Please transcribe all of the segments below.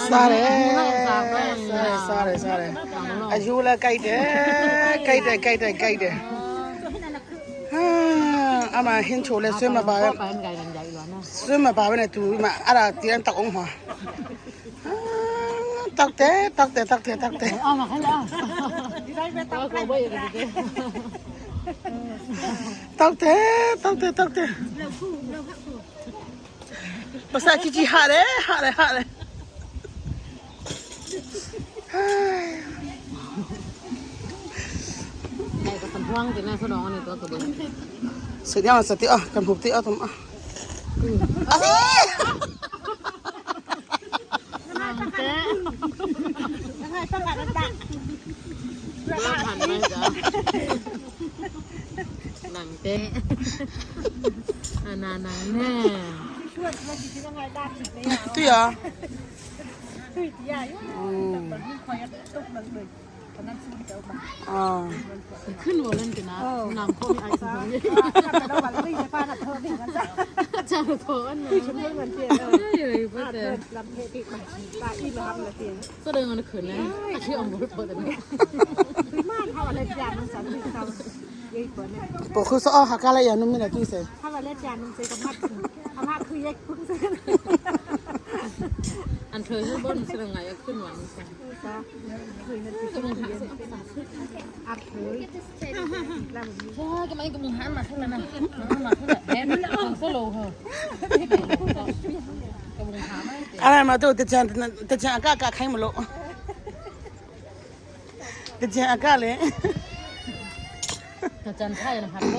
စားတယ် စားတယ် စားတယ် စားတယ်။ အယူလည်းကြိုက်တယ် ကြိုက်တယ် ကြိုက်တယ် ကြိုက်တယ်။ အာ အမ ဟင်းချိုလည်း ဆွဲမပါပဲ ဆွဲမပါပဲနဲ့ သူ မ အဲ့ဒါ တည်တံ့အောင်မှာ။ အာ တောက်တယ် တောက်တယ် တောက်တယ် တောက်တယ်။ တောက်တယ် တောက်တယ် တောက်တယ်။ ပစာချီချီ ဟတ်တယ် ဟတ်တယ် ဟတ်တယ်။ စတိ စတိ အ ကံႁုပ်တိ အ တမ အ နາງເຕະ ນາງເຕະ ອານານາງແນ່ ຕິ ອໍ ຂຶ້ນບໍ່ເລີຍຕິນະ ເອີ ນາງຄົນມີອາຍຸ ຈະໂທອັນນັ້ນ ສະແດງວ່າຂຶ້ນນະ ທີ່ອອກບໍ່ເປີດອັນນີ້ ໂປຄືສະອອກຫາການລະຢ່າງໜຶ່ງມີຫຼາຍທີ່ເສ ຖ້າວ່າເລັດຈານໜຶ່ງເສກໍມັດ ອາມາຄືແຍກປຶ້ງເສ ອັນເທີຍຄືບ່ອນສະໄງຂຶ້ນຫວານ ອັດເທີຍ ເອີ ກະໄມກະມຸງຫານມາຂຶ້ນລະນະ ມາຂຶ້ນລະ ແມ່ນສະໂລເຮີ ກະມຸງຫານມາ ອາໄລມາໂຕ ເຕຈານ ເຕຈານອາກາດກະໄຄມາໂລ ເຕຈານອາກາດເລີຍ ເຕຈານໄຄນະພັດໂຕ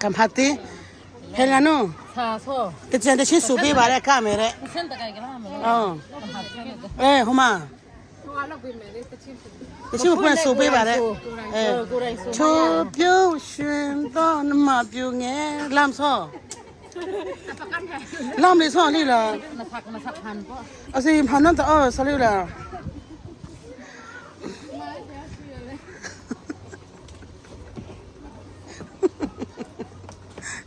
ກຳພັດຕິ ເຮັດງານໂນ ເຕຈານ ເຕຊິນສູເປບາແລະກາເມແລະ ເອີ ເອີ ໂຮມາ ເຕຊິນເພິ່ນສູເປບາແລະ ເອີ ໂຊບໂຍຊວນຕອນມາປິວແງ ລຳຊໍ ລຳລີຊໍລີລະ ອາຊີພັນນັ້ນຕະ ເອີ ຊໍລີລະ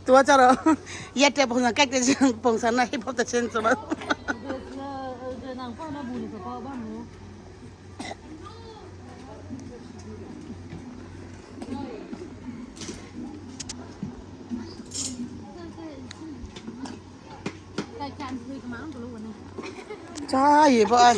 ຕົວຈະລະ ຢາກຈະປົງສັງກັດ ແຕ່ປົງສັງນະ ຮິບພອບແຕ່ເຊັ່ນສະບັບ ໃຈເຍາະບໍ່ອ້າຍ?